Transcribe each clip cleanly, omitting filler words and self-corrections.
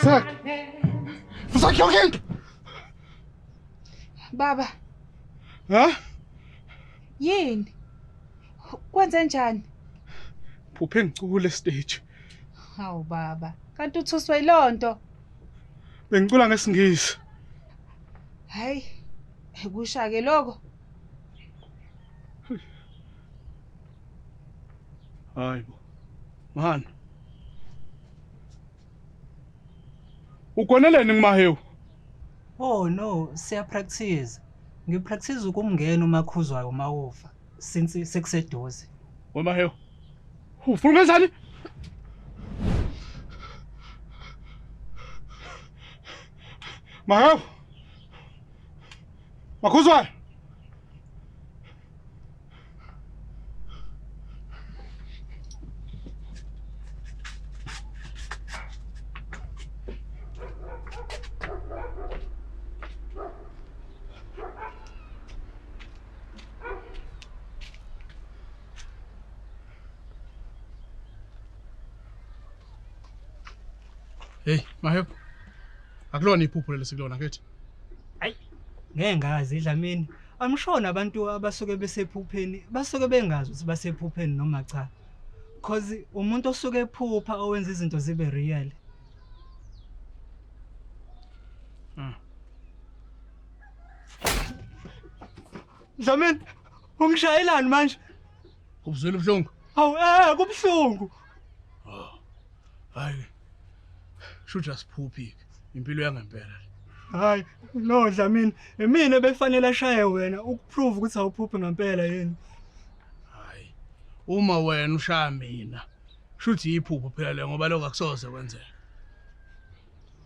Fusak. Fusak yonke into. Baba. Ha? Yini? Kwenze njani? Phuphe ngicula stage. Hawu baba, kanti uthuswe yilonto. Bengicula ngesiNgisi. Hayi, kusha ke lokho. Hayi bo. Man. Ukoneleni ngimahewu? Oh no, siya practice. Ngipractice ukumngena uMakhuzwayo uma ufa since sekuseduze. Wemahewu. Ufuna ukwenzani? Mahewu. Makhuzwayo. Hey, Mahewu. Akulona iphupho leli sikulona ngithi. Hayi, ngeke ngazi Dlamini. I'm sure nabantu abasuke besephupheni basuke bengazi ukuthi basephupheni noma cha. Cause umuntu osuke ephupha owenza izinto zibe real. Dlamini, ungishayelani manje? Ubuzwile ubuhlungu? Hawu kubuhlungu. Hayi. Shuthi asiphuphi impilo yangempela. Hayi, no Dlamini, imina befanele ashaye wena ukuprove ukuthi awuphuphi ngempela yini. Hayi. Uma wena ushaya mina, shuthi iphupho phela le ngoba lokho akusoze kwenzeka.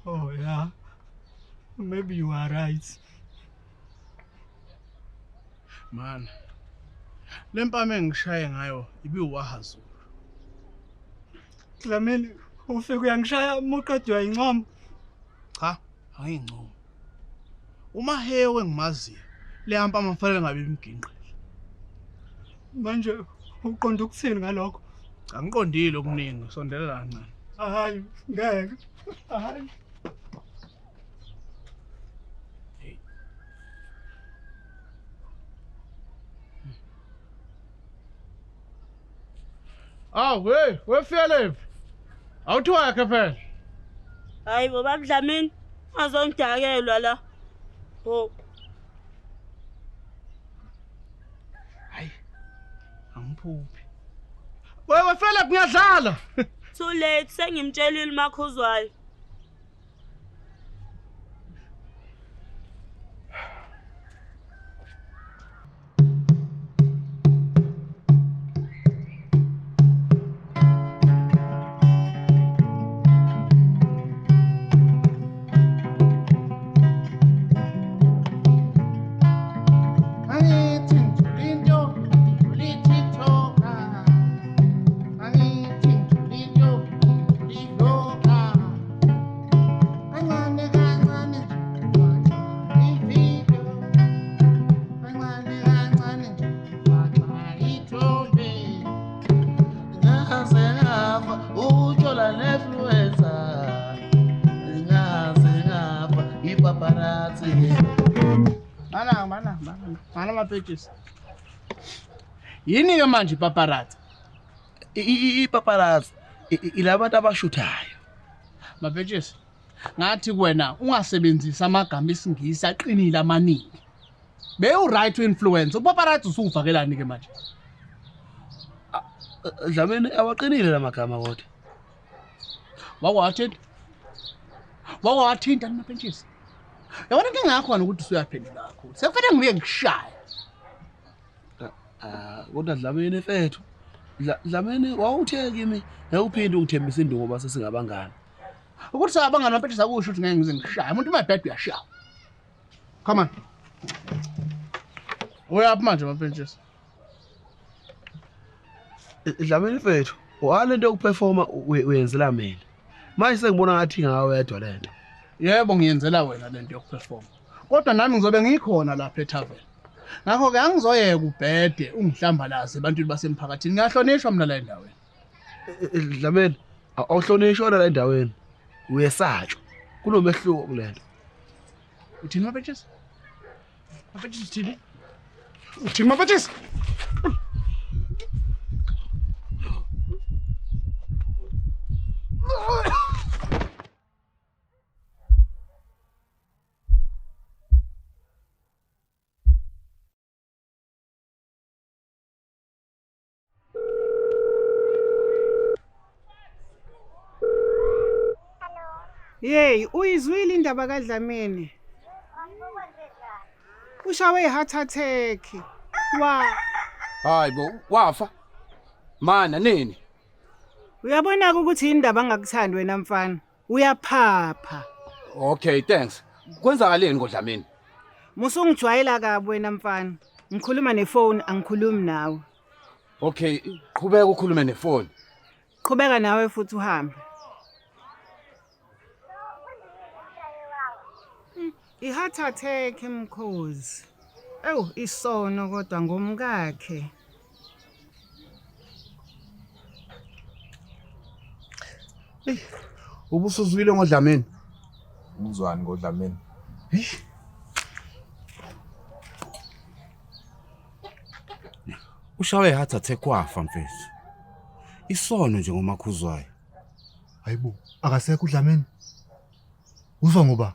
Oh yeah. Maybe you are right. Man. Lempama engishaye ngayo ibiwahazulu. Dlamini, ufike uyangishaya muqedwe uyayincoma. Cha, angiyincomi. Umahewu engimaziyo, le mpama kufanele ngabe imginqile. Manje uqonda ukuthini ngalokho? Cha, ngiqondile okuningi, sondela kancane. Hayi, ngeke. Hayi. Awu, hey, weFelip. Awuthiwa yakhe phela. Hayi bo babDlamini, ungazongidakelwa la. Ho. Hayi. Angiphuphi. Wewe Felip ngiyadlala. Too late sengimtshelile uMakhuzwayo. Angithi into ulithithoka. Angithi into ulithoka. Kancane kancane nje ividiyo. Kancane kancane nje ithombe. Ngaze ngafa utshola nefluenza. Ngaze ngafa ipaparazzi. Mana mana mana. Mana mapetshisi. Yini ke manje ipaparazzi? Ipaparazzi ilabantu abashuthayo. Mapetshisi. Ngathi kuwena ungasebenzisi amagama esiNgisi aqinile amaningi. Bewu right to influence. Upaparazzi usuvakelani ke manje? Dlamini awaqinile lamagama kodwa. Wakwathinta. Wakwathinta mapetshisi. Yabona inkinga yakho wena ukuthi usuyaphendula kakhulu. Sekufanele ngibuye ngikushaye. Kodwa Dlamini mfethu. Dlamini wawuthe kimi ngeke uphinde ungithembise induku ngoba sesingabangani. Ukuthi singabangani mapetshisi akusho ukuthi ngeke ngize ngikushaye. Umuntu uma ebheda uyashaya. Come on. Uyaphi manje mapetshisi? Dlamini mfethu, wale nto yokuperforma uyenzela mina. Manje sengibona ngathi ngawe wedwa lento. Yebo ngiyenzela wena lento yokuperforma. Kodwa nami ngizobe ngikhona lapha etavern. Ngakho ke angizoyeka ubhede ungihlambalaze ebantwini basemphakathini. Ngiyahlonishwa mina la endaweni. Dlamini, awuhlonishwa la endaweni. Uyesatshwa. Kunomehluko kulento. Uthini Mapentshisi? Mapentshisi uthini? Uthini Mapentshisi? Yey, uyizwile indaba kaDlamini. Ushawe i-heart attack. Wa. Hayi bo, wafa. Mana nini? Uyabona ukuthi indaba angakuthandi wena mfana. Uyaphapha. Okay, thanks. Kwenzakaleni ngoDlamini? Musungijwayela kabi wena mfana. Ngikhuluma nefoni, angikhulumi nawe. Okay, qhubeka ukhulume nefoni. Qhubeka nawe futhi uhambe. I-heart attack mkhozi. Ewu isono kodwa ngomkakhe. Hey, ubusuzwile ngoDlamini? Uzwani ngoDlamini? Hey. Ushawe heart attack wafa mfethu. Isono nje ngoMakhuzwayo. Hayibo, akasekho uDlamini. Uzwa ngoba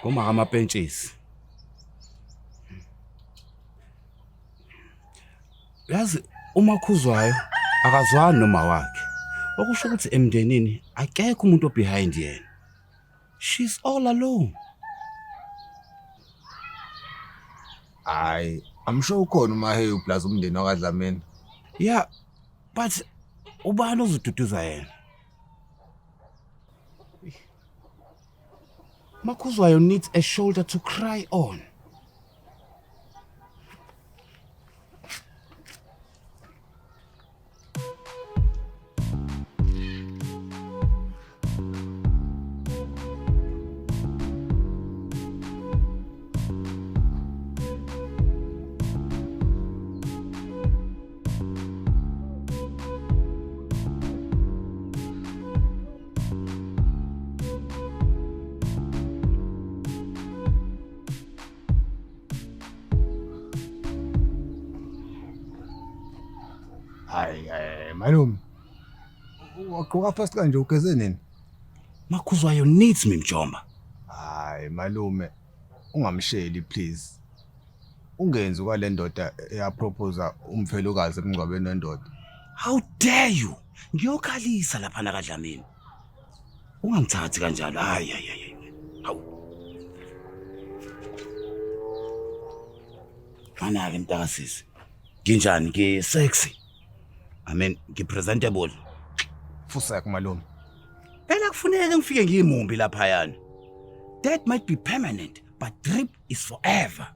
ngoma kaMapentshisi. Yazi uMakhuzwayo akazwani noma wakhe. Okusho ukuthi emndenini akekho umuntu obehind yena. She's all alone. Hayi, I'm sure ukhona uMahewu plus umndeni wakwaDlamini. Yeah, but ubani ozoduduza yena? Makhuzwayo needs a shoulder to cry on. Hayi malume. Wagqoka fast kanje ugeze nini? Makhuzwayo needs me mjomba. Hayi malume, ungamsheli please. Ungenzi kwale ndoda eyaproposa umfelokazi emngcwabeni wendoda. How dare you? Ngiyokhalisa lapha na kaDlamini. Ungangithathi kanjalo. Hayi hayi hayi. Hawu. Mana ke mntakasisi. Nginjani ngi sexy? I mean, ngi-presentable. Fusek malume. Phela kufuneka ngifike ngiyimumbi laphayana. That might be permanent, but drip is forever.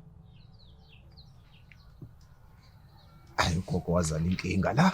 Ayi ugogo wazala inkinga la.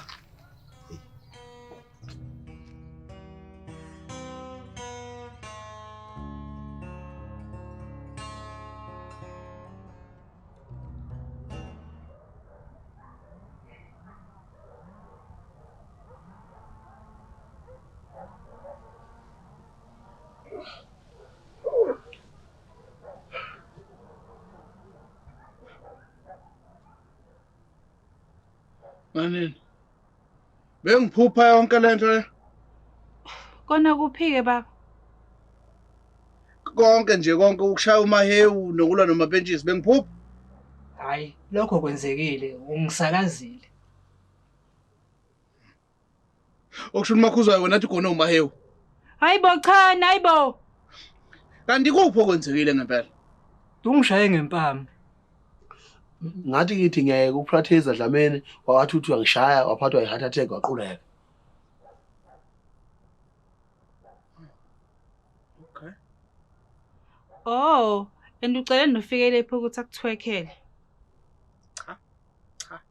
Manini. Bengiphupha yonke lento le. Kona kuphike baba? Konke nje konke ukushaya uMahewu nokulwa noMapentshisi bengiphupha. Hayi, lokho kwenzekile, ungisakazile. Okusho uMakhuzwayo wena athi khona uMahewu. Hayibo cha, hayibo. Kanti kuphi okwenzekile ngempela? Ungishaye ngempama. Ngathi ngithi ngiyeke ukupractice Dlamini wathi uthi uyangishaya waphathwa i-heart attack waquleka. Okay. Oh, and ucela nofikele epho ukuthi akuthwekhele. Cha. Cha.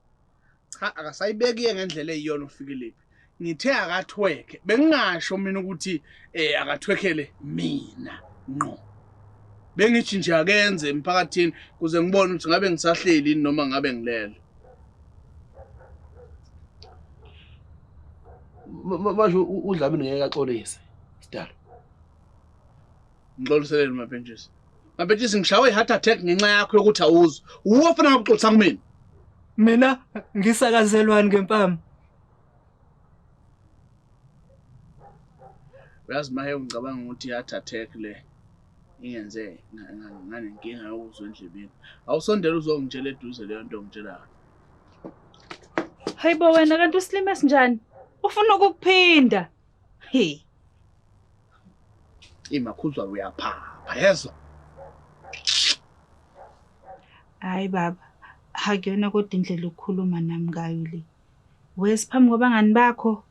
Cha akasayibekiye ngendlela eyiyona uFikelephi. Ngithe akathwekhe. Bengingasho mina ukuthi akathwekhele mina ngqo. Bengithi nje akenze emphakathini kuze ngibone ukuthi ngabe ngisahleli noma ngabe ngilele. Manje uDlamini ngeke axolise sidalo. Ngixoliseleni Mapentshisi. Mapentshisi ngishawe i-heart attack ngenxa yakho yokuthi awuzwa. Uwe ofuna ngakuxolisa kumina. Mina ngisakazelwani ngempama? Uyazi maye ngicabanga ukuthi i-heart attack le ingenze nganenkinga yokuzwa endlebeni. Awusondela uzongitshela eduze leyo nto ongitshelayo. Hayibo wena kanti usilime esinjani? Ufuna ukukuphinda. Hey. Imakhuzwa uyaphapha yezwa. Hayi baba, akuyona kodwa indlela ukukhuluma nami ngayo le. Wesi phambi kwabangani bakho.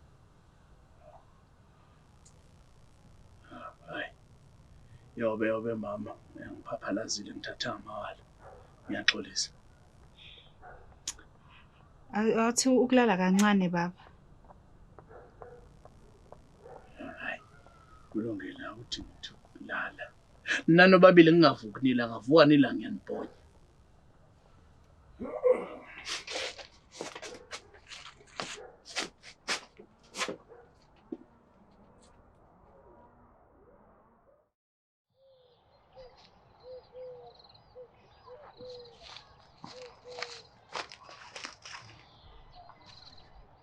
Hayi. Yobe yobe mama, ngiphaphalazile ngithatha amawala. Ngiyaxolisa. Athi ukulala kancane baba. Hayi. Kulungile ukuthi ngithi lala. Nina nobabili ngingavuki nila ngavuka nila ngiyanibhonya.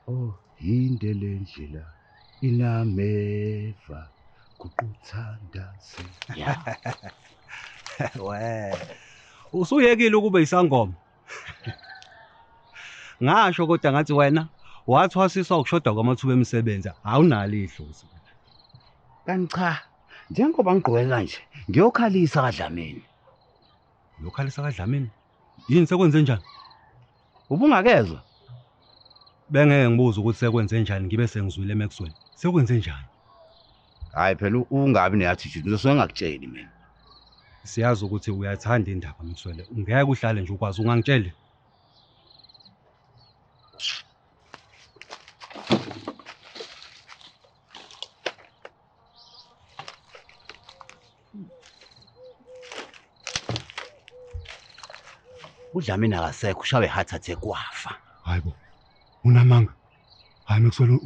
Oh, yinde le ndlela inameva kuquthandaze. Yeah. We. Usuyekile ukube isangoma. Ngasho kodwa ngathi wena wathwasiswa ukushoda kwamathuba emisebenzi, awunalo idlozi. Kanti cha, njengoba ngigqoke kanje, ngiyokhalisa kaDlamini. Uyokhalisa kaDlamini? Yini sekwenze njani? Ubungakezwa? Bengeke ngibuze ukuthi sekwenze njani ngibe sengizwile Maxwell. Sekwenze njani? Hayi phela ungabi ne-attitude, ngizosuke ngingakutsheli mina. Siyazi ukuthi uyathanda indaba Maxwell. Ngeke uhlale nje ukwazi ungangitsheli. UDlamini akasekho, ushawe heart attack wafa. Hayibo. Unamanga. Hayi Maxwell,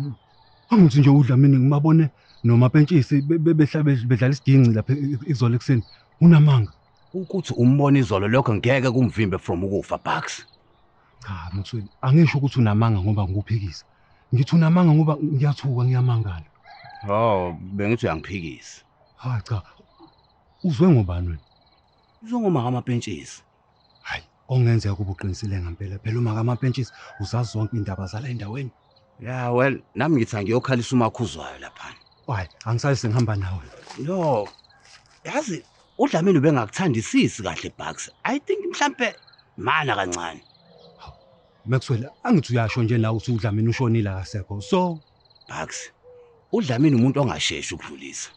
angithi nje uDlamini ngimabone noMapentshisi bedlala isiginci lapha izolo ekuseni. Unamanga. Ukuthi umbone izolo lokho ngeke kumvimbe from ukufa Bucks. Cha Maxwell, angisho ukuthi unamanga ngoba ngikuphikisa. Ngithi unamanga ngoba ngiyathuka ngiyamangala. Oh, bengithi uyangiphikisa. Ha cha. Uzwe ngobani wena? Uzwe ngomaka Mapentshisi. Hayi, ongenzeka kuba uqinisile ngempela. Phela umaka Mapentshisi uzazi zonke indaba zala endaweni. Yeah, well, nami ngithi angiyokhalisa uMakhuzwayo lapha. Hayi, angisayi sengihamba nawe. No. Yazi uDlamini ubengakuthandisisi kahle Bucks. I think mhlambe mana kancane. Maxwell, angithi uyasho nje nawe ukuthi uDlamini ushonile akasekho. So, Bucks, uDlamini umuntu ongasheshi ukudlulisa.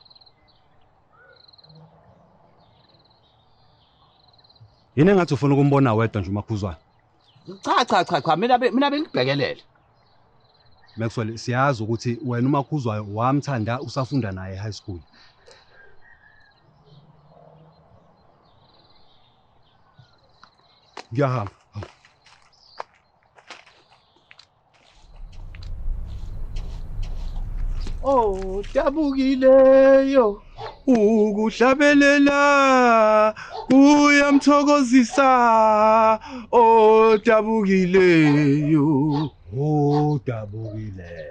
Yini engathi ufuna ukumbona wedwa nje uMakhuzwayo? Cha cha cha cha, mina bengibhekelele. Maxwell, siyazi ukuthi wena uMakhuzwayo wamthanda usafunda naye high school. Ngiyahamba. Oh, dabukileyo ukuhlabelela kuyamthokozisa odabukileyo, odabukileyo.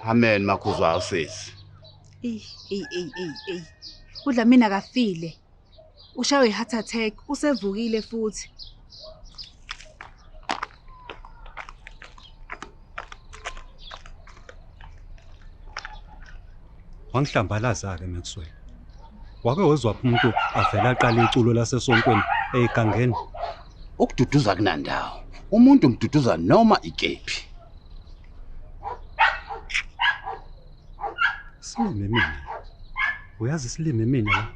Amen Makhuzwayo sisi. Ey ey ey ey ey. uDlamini akafile. Ushawe i-heart attack, usevukile futhi. Wangihlambalaza-ke Maxwell. Wake wezwaphi umuntu avele aqale iculo lasesontweni eyigangeni? Ukududuza kunandawo. Umuntu umduduza noma ikephi. Silime mina. Uyazi silime mina la.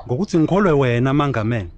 Ngokuthi ngikholwe wena mangamele.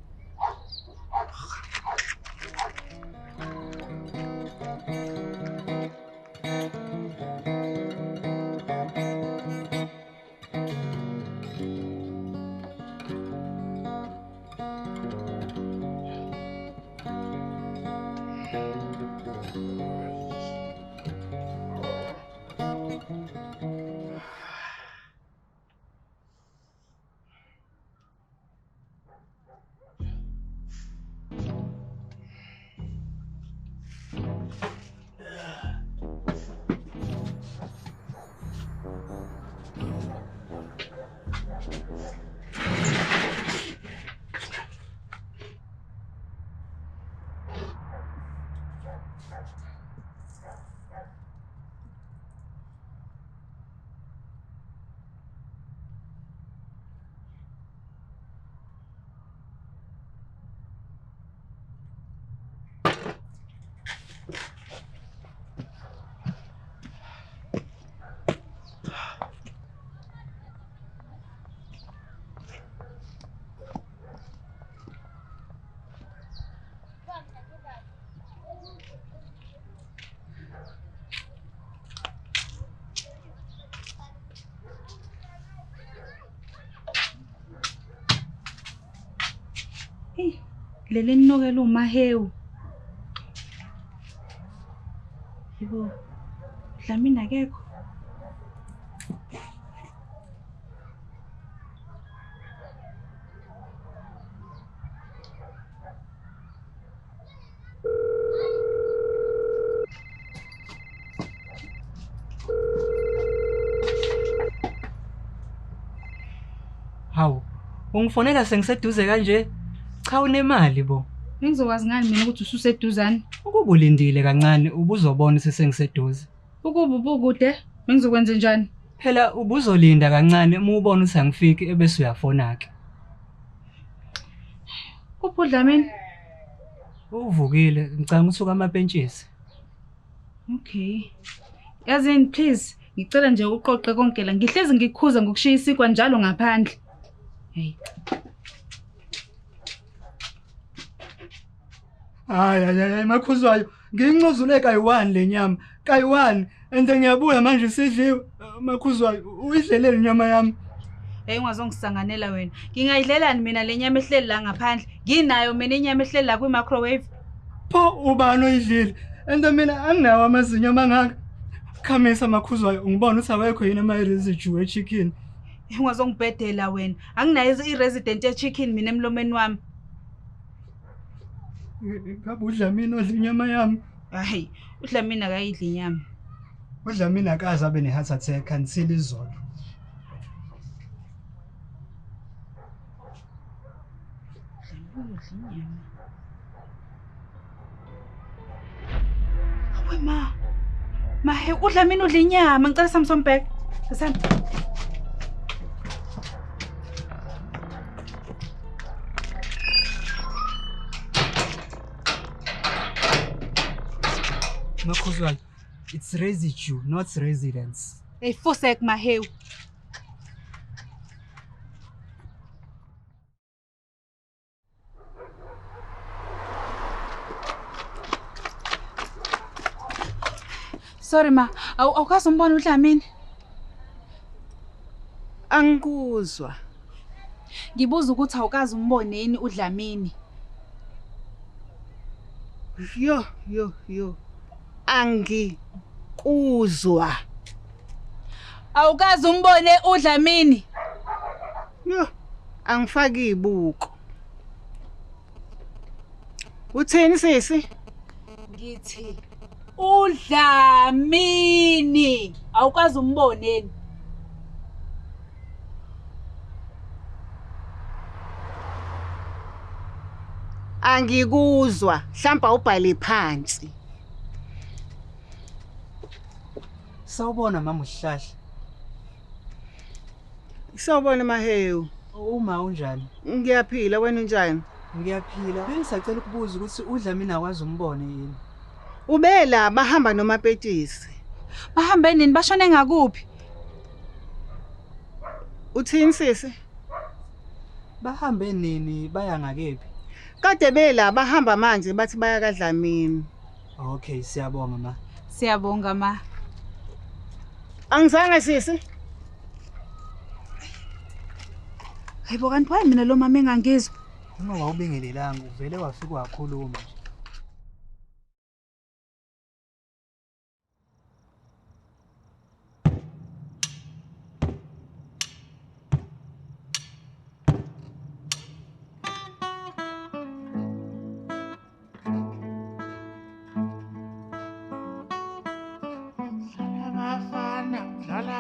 Leli ninokela umahewu. Yebo. Dlamini akekho. Hawu, ungifonela sengiseduze kanje? Cha unemali bo. Bengizokwazi ngani mina ukuthi ususeduzane? Ukukulindile kancane ubuzobona sesengiseduze. Ukuba ubukude bengizokwenza njani? Phela ubuzolinda kancane uma ubona ukuthi angifiki ebese uyafona ke. Kuphi uDlamini? Uvukile, ngicanga ukuthi ukamapentshisi. Okay. Yazini please, ngicela nje uqoqe konke la. Ngihlezi ngikukhuza ngokushiya isinkwa njalo ngaphandle. Hey. Hayi hayi hayi Makhuzwayo, ngiyincozule kayi-1 le nyama, kayi-1 and ngiyabuya manje sidliwe. Makhuzwayo, uyidlelele inyama yami. Hey ungazongisanganela wena. Ngingayidlelani mina le nyama ehleli la ngaphandle? Nginayo mina inyama ehleli la kwi-microwave. Pho ubani oyidlile? And mina anginawo amazinyo amangaka. Khamisa Makhuzwayo, ngibona ukuthi awekho yini ama-residue e-chicken. Ungazongibhedela wena. Anginayo i-resident ye-chicken mina emlomeni wami. Ngabe uDlamini odla inyama yami? Hayi, uDlamini akayidli inyama. uDlamini akaze abe ne-heart attack until izolo. Udla inyama. Awe ma. Mahe uDlamini udla inyama, ngicela Samson back. Sam. Makhuzwayo, it's residue, not residence. Hey, fosek mahewu. Sorry ma, awukwazi umbona uDlamini? Angikuzwa. Ngibuza ukuthi awukazi umbone yini uDlamini? Yo yo yo. Angikuzwa. Awukazi umbone uDlamini? Yo, angifaki ibuko. Uthini sisi? Ngithi uDlamini awukazi umboneni? Angikuzwa, mhlawumbe ubhale phansi. Sawubona mama uSihlahla. Sawubona Mahewu. Uma unjani? Ngiyaphila, wena unjani? Ngiyaphila. Bengisacela ukubuza ukuthi uDlamini akwazi umbone yini? Ubela bahamba nomapetisi. Bahambe nini? Bashone ngakuphi? Uthini sisi? Bahambe nini baya ngakephi? Kade bela bahamba manje bathi baya kaDlamini. Okay, siyabonga ma. Siyabonga ma. Angizange sisi. Hayibo kanti why mina lo mama engangizwa? Uma wawubingelelanga uvele wafika wakhuluma nje.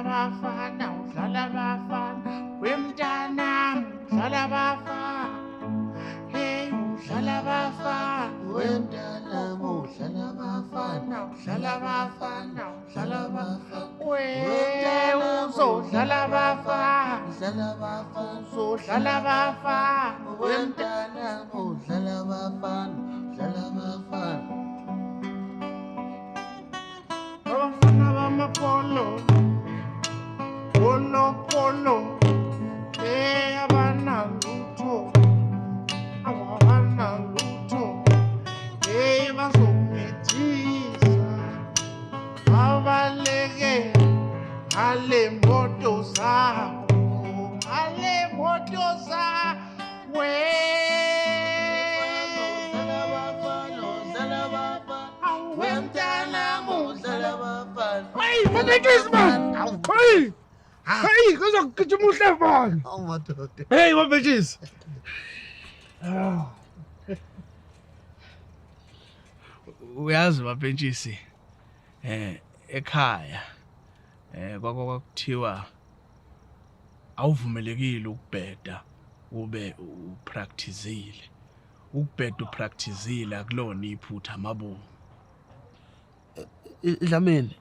Abafana, udlala abafana, wemntanami udlala abafana, hey udlala abafana, wemntanami udlala abafana, udlala abafana, udlala abafana, we uzodlala abafana, udlala abafana, uzodlala abafana, wemntanami udlala abafana, udlala abafana. Abafana bamapolo. Polo polo, eh abana lutho, abana lutho, eh bazomithisa, abaleke ale moto zabo, ale moto za we. Hey, mabetshisi man. Hey. Hey, kuzogijima uhle man. Awu madoda. Hey, mabetshisi. Uyazi mabetshisi. Ekhaya kwakuthiwa awuvumelekile ukubheda ube upracticile. Ukubheda upracticile akulona iphutha mabomu. Dlamini,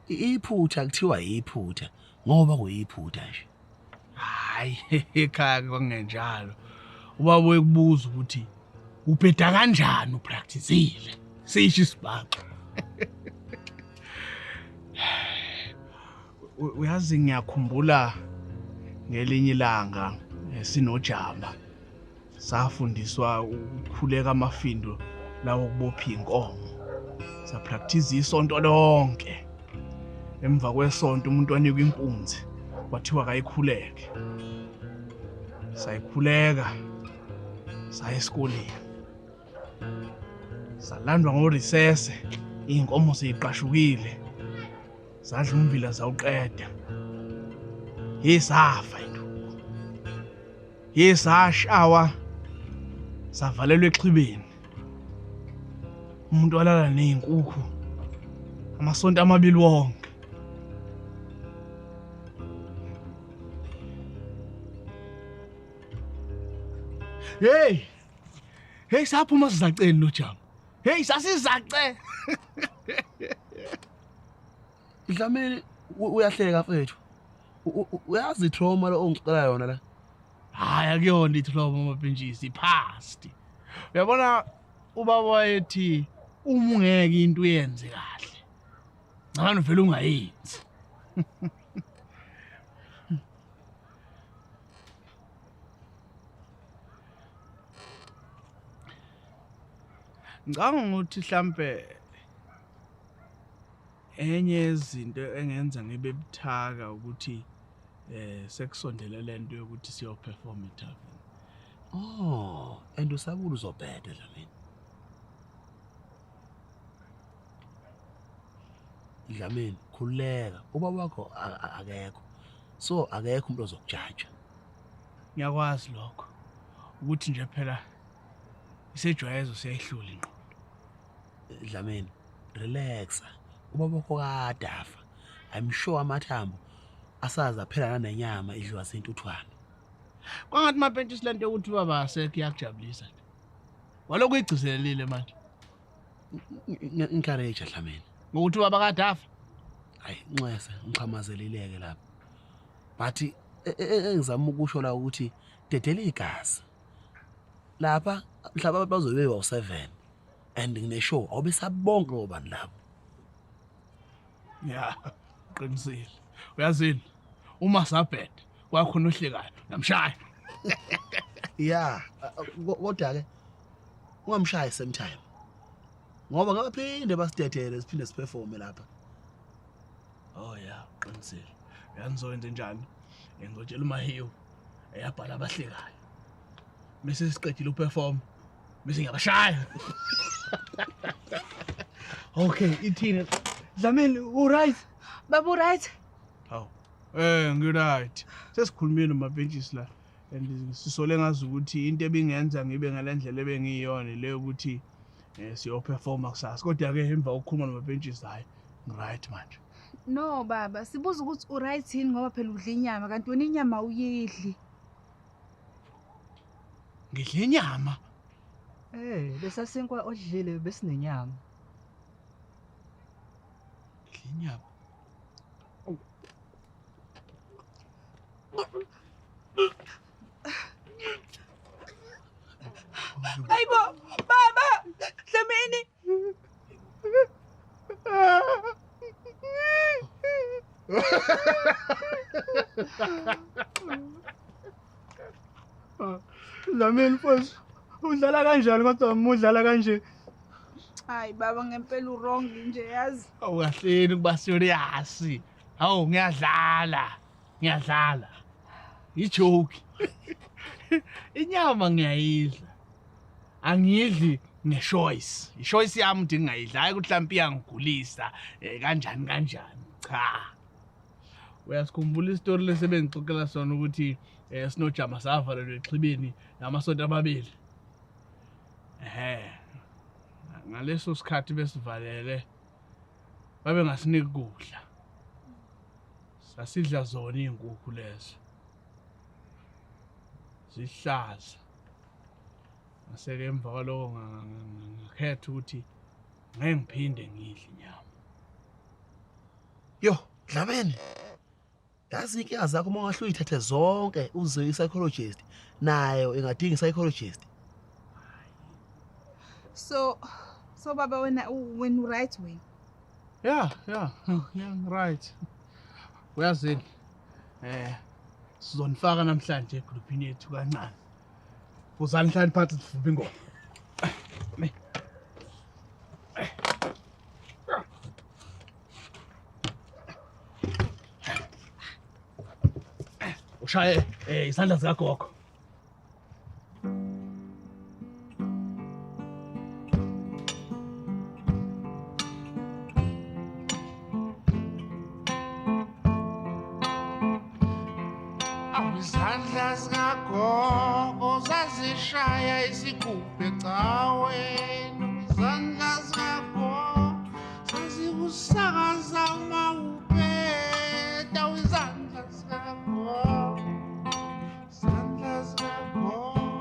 iphutha kuthiwa iphutha ngoba kuyiphutha nje. Hayi, ekhaya kwakungenjalo. Ubaba uyekubuza ukuthi ubheda kanjani upracticile. Sisho isibhaxo. Uyazi ngiyakhumbula ngelinye ilanga sinojama safundiswa ukukhuleka amafindo lawo kubopha inkomo. Sapractice isonto lonke. Emva kwesonto umuntu wanikwa inkunzi kwathiwa kayikhuleke. Sayikhuleka saya esikoleni. Salandwa ngorecess, inkomo seyiqashukile. Sadla umvila zawuqeda. Yesafa induku. Yesashawa savalelwa exhibeni. Umuntu walala nezinkukhu amasonto amabili wonke. Hey! Hey, saphuma sizaceni lo jama. Hey, sasizace. Dlamini uyahleka mfethu. Uyazi trauma lo ongicela yona la. Hayi, akuyona itrauma mabhentshisi, past. Uyabona ubaba wayethi uma ungeke into uyenze kahle, ngcono vele ungayenzi. Ngicabanga ukuthi mhlambe enye yezinto engenza ngibe buthaka ukuthi sekusondele lento yokuthi siyoperform etavern. Oh, and usabula uzobheda Dlamini. Dlamini, khululeka. Ubaba wakho akekho. So akekho umuntu ozokujaja. Ngiyakwazi lokho. Ukuthi nje phela isejwayezo siyayihlula ingqondo. Dlamini, relax. Ubaba wakho kade afa. I'm sure amathambo asaza phela nanenyama idliwa sentuthwane. Kwangathi mapentshisi lento yokuthi baba asekho iyakujabulisa nje. Walokhu igcizelelile manje. Encourage Dlamini. Ngokuthi ubaba kade afa. Hayi, nxese ngichamazelileke lapha. But engizama ukusho la ukuthi dedela igazi. Lapha mhlawumbe bazobe bawu7 and ngine show awube sabonke obani labo. Ya, qinisile. Uyazini? Uma sabheda kwakhona ohlekayo namshaya. Yeah, kodwa ke ungamshayi same time. Ngoba ngabaphinde basidedele siphinde siperforme lapha. Oh yeah, qinisile. Uyangizowenza njani? Ngizotshela uMahiyo eyabhala abahlekayo. Bese siqedile uperform. Bese ngiyabashaya. Okay, ithini? Dlamini, u right? Baba u right? Hawu. Ngi right. Sesikhulumile nomabhentshisi la and sisole ngazi ukuthi into ebingenza ngibe ngalendlela ebengiyiyona le ukuthi siyoperforma kusasa. Kodwa ke emva kokukhuluma nomabhentshisi hayi, ngi-right manje. No baba, sibuza ukuthi u right yini ngoba phela udla inyama kanti wena inyama uyidli. Ngidla inyama? Lesasinkwa odlile besinenyama. Ngidla inyama. Hayibo, baba, Dlamini. Dlamini mfowethu, udlala kanjani kodwa umudlala kanje? Hayi baba, ngempela uwrong nje yazi. Awukahleni kuba serious. Hawu ngiyadlala. Ngiyadlala. Ijoke. Inyama ngiyayidla. Angiyidli ngechoice. Ichoice yami ukuthi ngingayidla, hayi ukuthi mhlawumbe iyangigulisa kanjani kanjani. Cha. Uyasikhumbula isitori lesebengixoxela sona ukuthi sinojama savalelwe exhibeni namasonto amabili. Ngaleso sikhathi besivalele babe ngasiniki kudla. Sasidla zona izinkukhu lezo. Zihlaza. Ngaseke emva kwaloko ngakhetha ukuthi ngeke ngiphinde ngidle inyama. Yo, Dlamini. Yazi inkinga zakho uma ungahle uyithathe zonke uze i-psychologist nayo ingadinga i-psychologist. So baba wena right wena. Yeah, right. Uyazini? Sizonifaka namhlanje egrupini yethu kancane. Uzani hlani phansi sivube ingoma. Ushaye izandla zikagogo. Izandla zikagogo zazishaya isigubhu ecaweni. Izandla zikagogo zazikusakaza uma upeta. Izandla zikagogo, izandla zikagogo,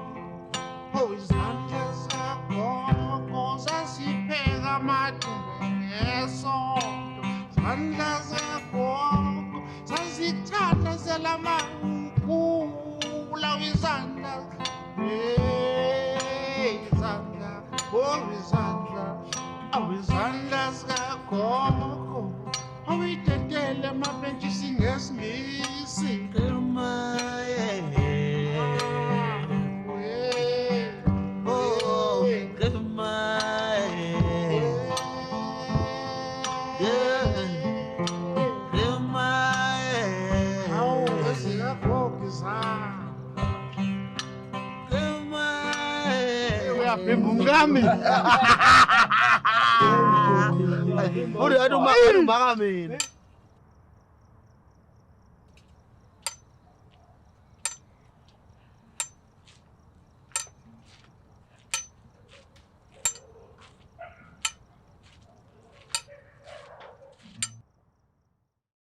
izandla zikagogo zazipheka amadumbe ngesonto. Izandla zikagogo zazithandazela kula izandla, izandla, oh izandla, awu izandla zikagogo, awuyidedele amapentshisi ngesiNgisi. Ngami. Uri adu maka mina.